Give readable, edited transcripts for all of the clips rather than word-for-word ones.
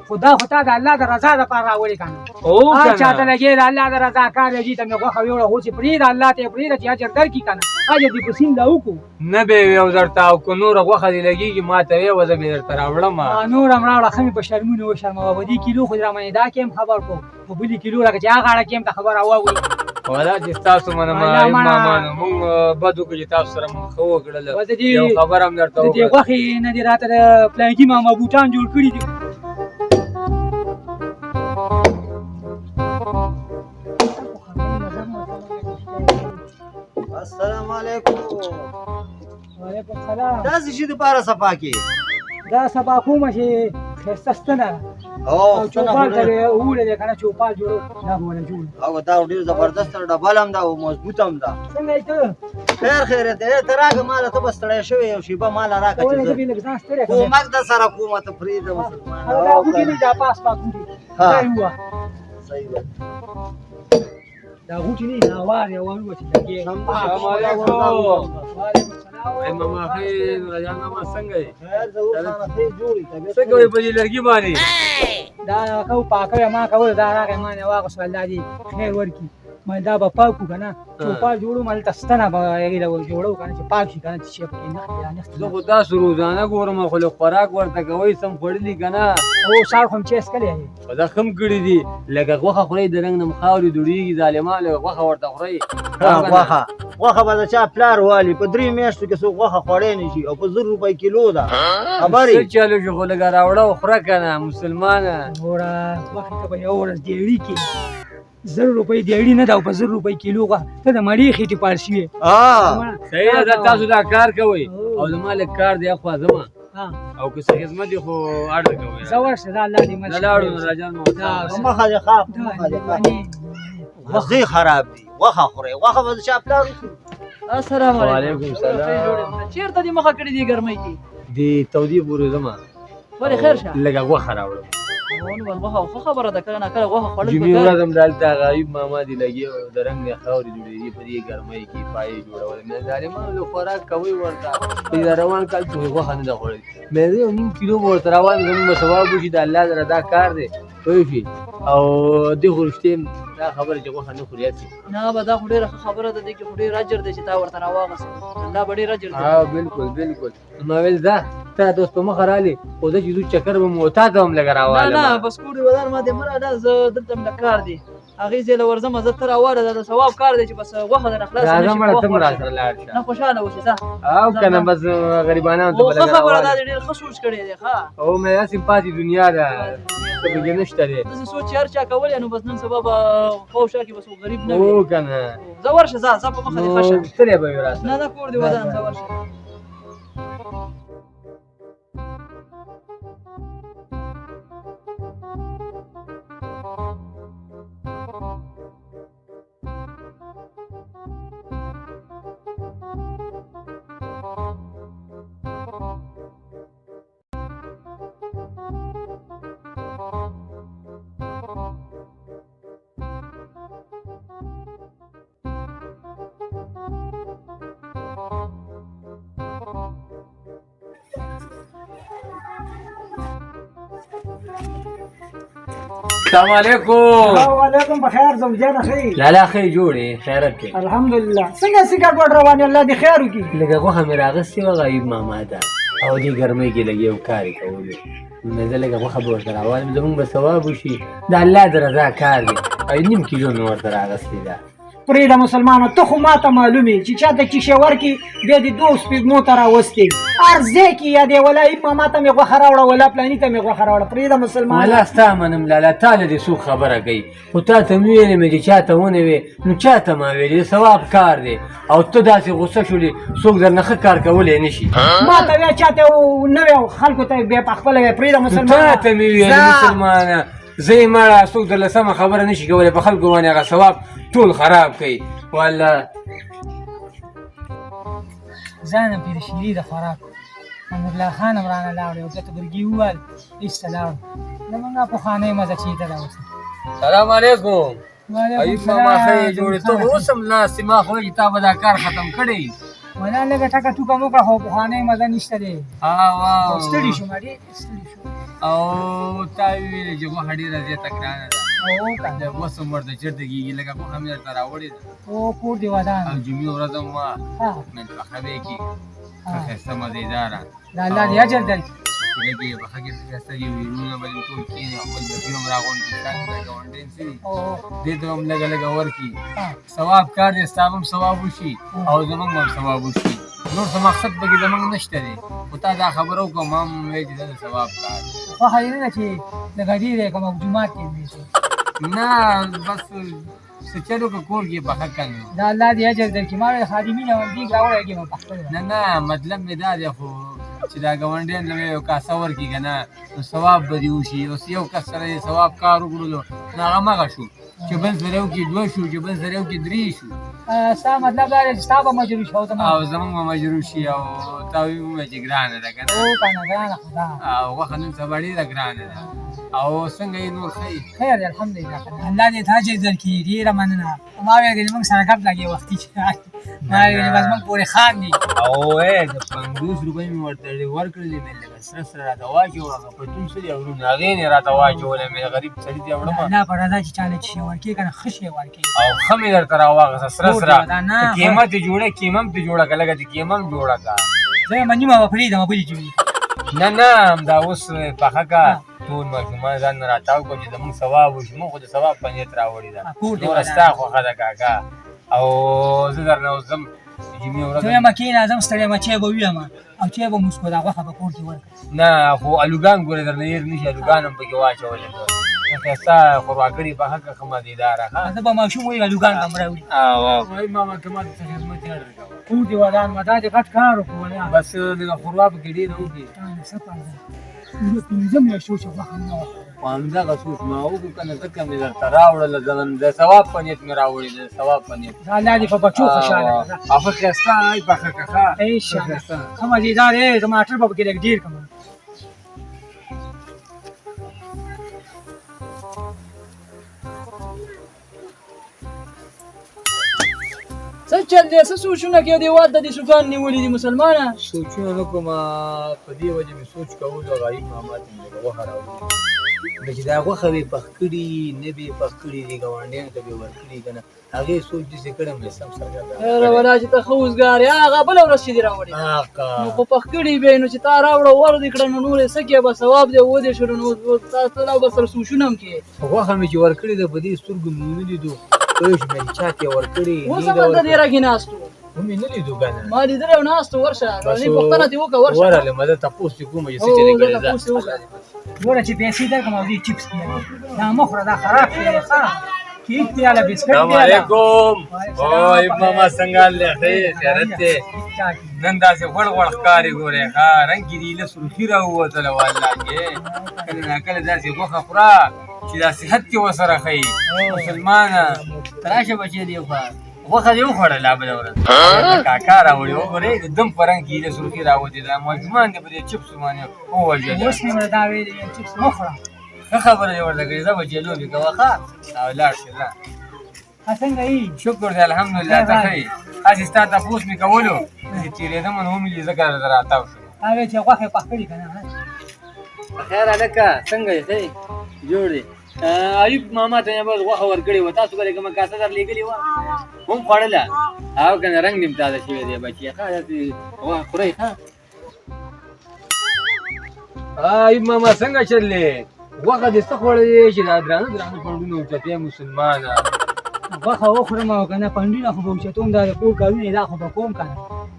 خو دا خو تا د الله د رضا دپاره راولې که نه؟ او هر چا ته کنه. لګې د الله د رضا کار دی، ته مې غوښه ویوړه، خو چې پرېږده الله ته یې پرېږده چې اجر درکړي که نه، اجر دې په سیند وکړو. نه به یو درته، او که نوره غوښه دې لګېږي ما ته ویې، زه به درته راوړم. نور هم راوړه، ښه مې په شرمونو وشرموه. په دې کیلو خو دې راباندې دا کې هم خبر کړو، په بلې کیلو لکه چې هغه اړه کې هم ته خبره واوري. ولا چې تاسو منم الله ایوب منه. ماما، نو مونږ بد وکړو چې تاسو سره مونږ ښه وکړل؟ بس د دې یو خبره هم درته د دې وکړه. غوښې نه دې راته د پلانکي ماما بوټان جوړ کړي دي. السلام علیکم. وعلیکم السلام. دا څه شي دپاره صفا کې؟ دا سبا کومه چې ښایسته ستنه او او چوپال ته وړی دی که نه، چوپال جوړو، دا به وله جوړ. او دا ډېر زبردست ډبل هم ده او مضبوط هم ده. څنګه یې ته؟ خیر خیر دی، ته راکه ماله، ته به ستړی شوې، یو شېبه ماله راکه ولې چې زه زه به لږ ځان ستړی کړم. کومک در سره کومه، ته پرېږده مسلمانه. او دا غوټې نه، دا پاس پاس غوټې ها. دا یې ووهه. صحیح ده. دا غوټې نه، دا وار یې وروه چې لګې. السلام علیکم. وعلیکم السلام. ای ماما خیر، راجان ماما څنګه یې؟ خیر ضرور خانه، خیر جوړ یې، طبیعت څه کوې په دې لرګي باندې؟ دا کو پاکوي ما کول، دا راغی ما نه واغوست، الله دې خیر ورکړي. ما دا به پاک کړو که نه، چوپال جوړو، ما دلته ستنه به هغې له جوړو که نه چې پاک شي که نه، چې شی پکې نښتې را نښتې. زه خو تاسو روزانه ګورم، خو لږ خوراک ورته کوئ، سم خوړلي که نه؟ او سهار خو مې چای څښلی دی. په دا ښه هم کړي دي، لږه غوښه خورئ، د رنګ نه هم خاورې دوړېږي ظالمان، لږه غوښه ورته خورئ. ها، غوښه به د چا پلار والي؟ په درې میاشتو کې څوک غوښه خوړی نه شي، او په 1000 روپۍ کیلو ده، خبر یې؟ څه چلو شو، خو لږه راوړه او خوره که نه مسلمانه. ګوره غوښې ته به یوه ورځ دیړي کې 1000 روپۍ دیړي نه ده، او په 1000 روپۍ کیلو غوښه ته د مړې خېټې پاړسي وې. ها. صحیح ده، دا تاسو دا کار کوئ او زما لږ کار دی اخوا ځمه، ها. او که څه خدمت یې خو اړ کوئ. زه ورشه، دا الله دې مل نه شي. لاړو نو راجان مو. دا مخه دې ښه، دا مخه دې ښه. مهرباني. مزې خراب دي، غوښه خورئ، غوښه به د چا پلار وخوري؟ السلام علیکم. وعلیکم سلام. چیرته دې مخه کړې دي ګرمۍ کې؟ د تودې پورې ځمه. ولې، خیر شه؟ لږه غوښه راوړم. نو بس غوښه خو خبره ده، کله نا کله غوښه خوړل جمعې پکار. ورځ هم دلته هغه ایوب ماما دې لګي او د رنګ نه خاورې جوړېږي، په دې ګرمۍ کې پایې جوړولې. مې ظالمانو له خوراک کوئ ورته، په دې روان کال کې غوښه نه ده خوړلې. مې زه یو نیم کیلو به ورته راوړم، زموږ به ثواب وشي، د الله د رضا کار دی، پوه شوې؟ او دې خو رښتیا دا خبره چې غوښه نه خوري هسې. نه به دا خو ډېره ښه خبره ده، دې کې خو ډېر اجر دی چې تا ورته راواغوست، الله به ډېر اجر درکړي. ها بالکل بالکل، ما ویل ځه تا دوست په مخه رالې، خو زه چې ځو چکر به مو تا ته هم لږه نه. راوالم. نه بس کور دې ودان، ما دې مه راډه، زه دلته مې لږ کار دی، هغې ځای له ورځمه، زه ته راواله، دا د ثواب کار دی چې بس غوښه درنه خلاصه نه راځه شي. مړه، غوښه ته هم ورشه. راسره لاړ شه. نه خوشحاله اوسې، ځه. او که نه بس غریبانانو ته او به ښه لږه خبره ده، راوالم. دې ډېر ښه سوچ کړی دی، ښه. او مې هسې پاتې دنیا ده، څه پکې نشته دی. داسې سوچ چې هر چا کولی نو بس نن سبا به خواوشا کې به څوک غریب نه وي. او که نه؟ ځه ورشه، ځه ځه، په مخه دې ښه شه. نو ستړی به وي راسره. نه نه، کور دې ودان، ځه ورشه. السلام علیکم. وعلیکم، بخیر زوجانه، ښه؟ لالا ښه جوړ یې؟ خیرت دی؟ الحمدلله، څنګه څه ګډوډ روان یې؟ الله دې خیر وکړي. لږه غوښه مې راغستې وه غریب ماما ته، او دې ګرمۍ کې لږ یو کار یې کولو، نو زه لږه غوښه به ورته راوالم، زموږ به ثواب وشي، د الله د رضا کار دی، او نیم کیلو مې ورته راغستې ده. پرېږده مسلمانه، ته خو ماته معلوم یې چې چاته چې شی ورکړي بیا دې دوو سپېږمو ته راوستې، هر ځای کې یا دې ولا ایب ماما ته مې غوښه راوړه، ولا پلاني ته مې غوښه راوړه. پرېږده مسلمانه. ولا ستا منم لالا، تا له دې څوک خبره کوي؟ خو تا ته مې ویلې مې چې چا ته ونه وې، نو چا ته ما ویلې؟ د ثواب کار دی، او ته داسې غوسه شولې، څوک درنه ښه کار کولی نه شي. ما ته ویا چا ته نه وې، خلکو ته بیا په خپله وې. پرېږده نو مسلمانه. تا ته مې ویلې مسلمانه، زه یې مړه، څوک درله سمه خبره نه شي کولی، په خلکو باندې هغه ثواب ټول خراب کوي والله. ځان هم پرې شیري د خوراک امرالله خان هم رانه لاړ، یو ځه تبرګي وویل ایسته لاړ، زمونږ پخوانۍ مزه چېرته ده اوس؟ سلام علیکم. وعلیکم ایوب ماما ښه یې سلام. جوړې؟ ته خو اوس هم ناست یې، ما خو ویل چې تا به دا کار ختم کړی. ولا لږه ټکه ټوکه مو کړه، خو پخوانۍ مزه نشته دی. ها. ستړي شوم، ډېر ستړي شوم. او تا وی ویل چې غوښه ډېره زیاته ګرانه ده. او کنه. د اوس هم ورته چېرته کېږي، لکه غوښه مې درته راوړې ده. او کور دې ودان. او جمعې ورځ هم وه، ها. مې پخه به یې کېږي، ښه ښایسته مزېداره. دا الله دې اجر درکړي. چې لږ یې پخه کې ښه ښایسته دي، وروڼه به دې ټول کښېني او خپل بچي هم راغونډ کړي، ستا چې دا ګاونډیان څه دي، او دې ته هم لږه لږه ورکړي. ها. ثواب کار دی، ستا به هم ثواب وشي او زموږ به هم ثواب وشي. نور څه مقصد پکې زموږ نشته دی، خو تا دا خبره وکړه، ما هم ویل چې دا د ثواب کار دی. خوښه دې نه ده چې لږه ډېره یې کوم او جومات کې ویسي؟ نه، بس څه چل وکړه، کور کې یې پخه کړه نو. دا الله دې اجر درکړي. ما ویل خادمین هم دیګ راوړی کې به پخ کړی. نه نه، مطلب مې دا دی خو چې دا ګاونډیان له یو کاسه ورکړي که نه، نو ثواب به دې وشي. اوس یو کس سره یې ثواب کار وکړلو، نو هغه مغه شو، چې بل سره یو کې دوه شو، چې بل سره یو کې درې شو. ستا مطلب دا دی چې ستا به مجروح شي او زما او زمونږ به مجروح شي. او تا وویل چې ګرانه ده که نه؟ او که نه، ګرانه خو ده. او غوښه نن سبا ډېره ګرانه ده. او څنګه یې نور ښه یې؟ خیر دی الحمدلله. الله دې ته اجر درکړي، ډېره مننه. ما ویل چې موږ سره ګپ لګي وختي، چې ما ویل بس موږ پورې خاندي. او ای د 50 روپۍ مې ورته ورکړلې، مې لږه سره سره راته واچوه. هغه پتون څه دی وروڼه، هغې نه راته واچوله، مې غریب سړي ته وړمه. الله په رضا چې چاله چې شی ورکې که نه، ښه شی ورکې. او ښه مې درته راواخیسته سره سره. نه، قیمت یې جوړه، قیمه هم ترې جوړه کړه، لږه دې قیمه هم جوړه کړه. زه یې نیمه به پرېږدم بلې جمعې. نه نه، همدا اوس پخه کړه، ټول ماشومان ځان نه راتاو کړه چې زموږ ثواب وشي. موږ خو د ثواب په نیت راوړې ده. کور دې نوره ستا خوښه ده کاکا. او زه درنه اوس ځم، جمعې ورځ زه یم کښېنه، ځم ستړی یم، چای به ویم او چای به مو وڅښو، دا غوښه به کور کې ورکړم. نه خو الوګان ګورې درنه هېر نه شي، الوګان هم پکې واچولې. ښایسته خوروا کړې پخه کړه، ښه مزېداره. ښه زه به ماشوم وایي الوګان به هم راوړي. وایي ماما که ما ته څه خدمت یې درکوه. کور دې ودان، ما دا دې غټ کار وکړو ولا. بس لږه خوروا پکې ډېره وکړي. څه پرده پنځه میاشتې چې غوښه نه وه. خو همدغه سوچ ما وکړو که نه، ځکه مې درته راوړله، د ثواب په نیت مې راوړې، د ثواب په نیت. الله دې په بچو خوشحاله کړه. او ښه ښایسته یې پخه کړه، ښه انشاءالله ښه مزېدار دی. ټماټر به پکې لږ ډېر کړم. څه چل دی؟ څه سوچونه کوې؟ دې واده دې سوکان نیولي دي مسلمانه. سوچونه نه کوم، په دې وجه مې سوچ کولو، غریب ماما ته مې لږه غوښه راوړې ده چې دا غوښه به یې پخ کړي نه به یې پخ کړي، دې ګاونډیانو ته به یې ورکړي که نه. هغې سوچ داسې کړی مې سم څرګند یاره ولا چې ته ښه اوزګار یې، هغه بله ورځ چې دې راوړې نو خو پخ کړي به یې، نو چې تا راوړه ور دې کړه نو نور یې څه کوې؟ بس ثواب دی ودې شولو، نو تا ته لا به سره سوچونه هم کوې. غوښه مې چې ورکړې ده په دې سترګو مې ونه لیدو، پوه شوم چې چا ته یې ورکړې. اوس هم هلته دېره کې ناست وو. ومې نه لیدو که نه، ما لیدلی او ناست وو. ورشه رانې پوښتنه ترې وکړه، ورشه ورغلم، زه تپوس ترې کوم چې څه چلې کړې. تپوس ترې وکړه. ګوره چې پیسې درکړم او دې چپس پیالې دا مه خوره، دا خراب شی دی. ښه کیک پیاله، بسکټ السلام پیاله. علیکم. وای ماما څنګه حال دی؟ ښه یې؟ زیارت دی. نن داسې غوړ غوړ ښکاري، ګورې ښه رنګ کې دې له سرخي راووتله. والله کې کله ناکله داسې غوښه خوره چې دا صحت کې ورسره ښه یې. مسلمانه راشه بچې دې وخوره، غوښه دې وخوړله بله ورځ کاکا راوړې. وګورې د دم په رنګ کې له سرخي راوتې ده. ماشومان دې په دې چپسو باندې ووژل. اوس مې ورته دا ویلي، چپس مه خوره. ښه خبره دې ورته کړې، ځه بچې لوبې کوه ښه او لاړ شې ځه. څنګه یې؟ شکر دی الحمدلله. ته ښه یې؟ هسې ستا تپوس مې کولو چې تېرېدم نو ومې لیدل، ځکه درته راتاو شوم. تا ویل چې غوښه یې پخ کړي که نه؟ خیر هلکه څنګه یې؟ ښه یې؟ جوړ یې؟ ایوب ماما ته مې بس غوښه ورکړې وه، تاسو به کومه کاسه در لېږلې وه هم خوړله او که نه؟ رنګ دې هم تازه شوی دی بچیه. ښه داسې غوښه خورئ ښه. ایوب ماما څنګه چلې؟ غوښه دې څه خوړلې چې دا درانه درانه پنډونه اوچتې مسلمانه؟ غوښه وخورم او که نه پنډونه خو به اوچتوم، دا د کور کارونه دا خو به کوم که نه.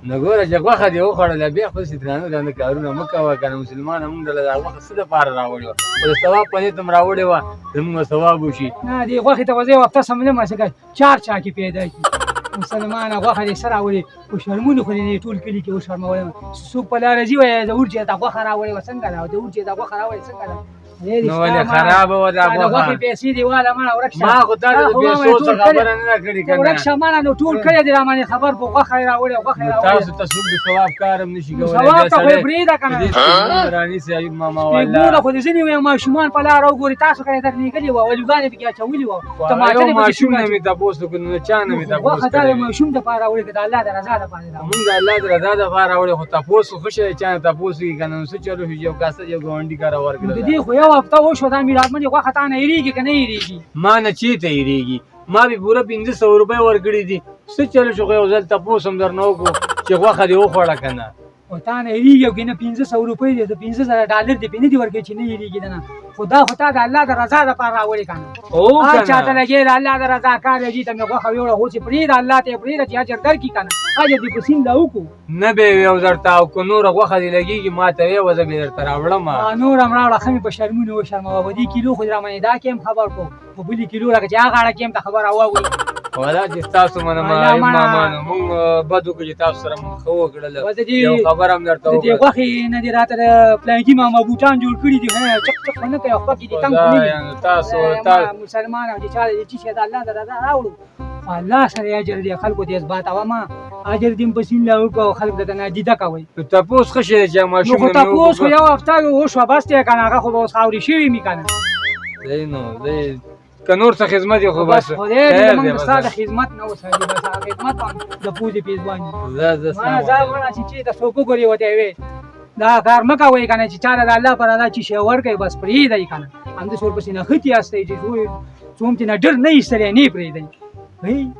نو ګوره چې غوښه دې وخوړله بیا خو داسې درانه درانه کارونه مه کوه که نه مسلمانه. موږ له دا غوښه څه دپاره راوړې وه؟ خو د ثواب په نیت هم راوړې وه، زموږ به ثواب وشي. نه دې غوښې ته به زه یو هفته سم نه څه چار چا کې پیدا کړي. مسلمانه غوښه دې څه راوړې؟ په شرمونو خو دې نه ټول کلي کې وشرمولم. څوک په لاره ځي وایي د اور چې دا غوښه راوړې وه څنګه ده، د اور چې دا غوښه راوړې څنګه ده. نو ولې خرابه وه دا غوښه؟ غوښې پیسې دې واله مړه ورک شه. ما خو تا ته د پیسو څه خبره نه ده کړې که نه. ورک شه مړه، نو ټول کلی دې راباندې خبر کړو، غوښه یې راوړې غوښه یې راوړې. تاسو ته څوک د ثواب کار هم نه شي کولی. ثواب ته خو یې پرېږده که نه. رانیسي ایوب ماما والله. سپېګمونه خو دې ځینې وایي ماشومان په لاره وګوري، تاسو که یې در لېږلي وه، الوګان یې پکې اچولي وه، ټماټر یې پکې ماشوم نه مې تپوس وکړو، نو چا نه مې تپوس غوښه تا د ماشوم دپاره راوړې که د الله د رضا دپاره راوړې؟ مونږ د الله د رضا دپاره راوړې، خو تپوس خو ښه شی چا نه تپوس وکړي که نه. نو څه چل وشو چې یو کاسه یو ګاونډي کاره ورکړله. د دې خو یو هفته وشوه، دا میراتمنې غوښه تا نه هېرېږي که نه هېرېږي؟ ما نه چېرته هېرېږي؟ ما به پوره 500 روپۍ ورکړي دي. څه چل شو؟ خو یو ځل تپوس هم درنه وکړو چې غوښه دې وخوړه که نه. او تا نه هېرېږي او که نه؟ 500 روپۍ دې، د 5000 ډالر دې پرې نه دي ورکړي چې نه هېرېږي د نه. خو دا خو تا د الله د رضا دپاره راوړې که نه؟ او هر چا ته که نه؟ لګې د الله د رضا کار دی. ته مې غوښه ویوړه، خو چې پرېږده، الله ته یې پرېږده چې اجر درکړي که نه، اجر دې په سیند لا وکړو. نه به یې یو درته، او که نوره غوښه دې لګېږي ما ته ویې، زه به یې درته راوړم. نور هم راوړه. ښه مې په شرمونو وشرموه. په دې کیلو خو دې راباندې دا کې هم خبر کړو، په بلې کیلو لکه چې هغه اړه کې هم ته خبر راواوري. ولا چې ستاسو منم. الله ایوب منه. ماما، نو مونږ بد وکړو چې تاسو سره مونږ ښه وکړل؟ بس د دې یو خبره هم درته د دې وکړه. غوښې نه دې راته د پلانکي ماما بوټان جوړ کړي دي. چک چک خو نه کوي، خپه کې دې تنګ خو نه دي. خدایه، نو تاسو مسلمان او چې چا دې چې د الله د رضا راوړو، خو الله سره یې اجر دی. خلکو ته اثباتوه ما اجر دې په سین لا وکړو، خلک درته نادیده کوي. نو تپوس ښه شی دی چې نو ماشوم خو تپوس خو یو هفته وشوه، بس دی که نه، هغه خو به اوس خاورې شوي مي که نه. دی نو دی که نور څه خدمت یې خو بس بس خدای دې خیر زمونږ دی. د بس. ستا د خدمت نه وساتي. بس هغه خدمت هم د پوزې پیزوان دي. زه زه ما زه وړه چې ته څوک وګوري ورته وې دا کار مه کوئ که نه، چې چا له د الله پر رضا چې شی ورکوي بس پرېږدئ که نه. همداسې ورپسې نښتي یاستئ چې څوم ترې نه ډېر نه ایستلی نه یې پرېږدئ. هی.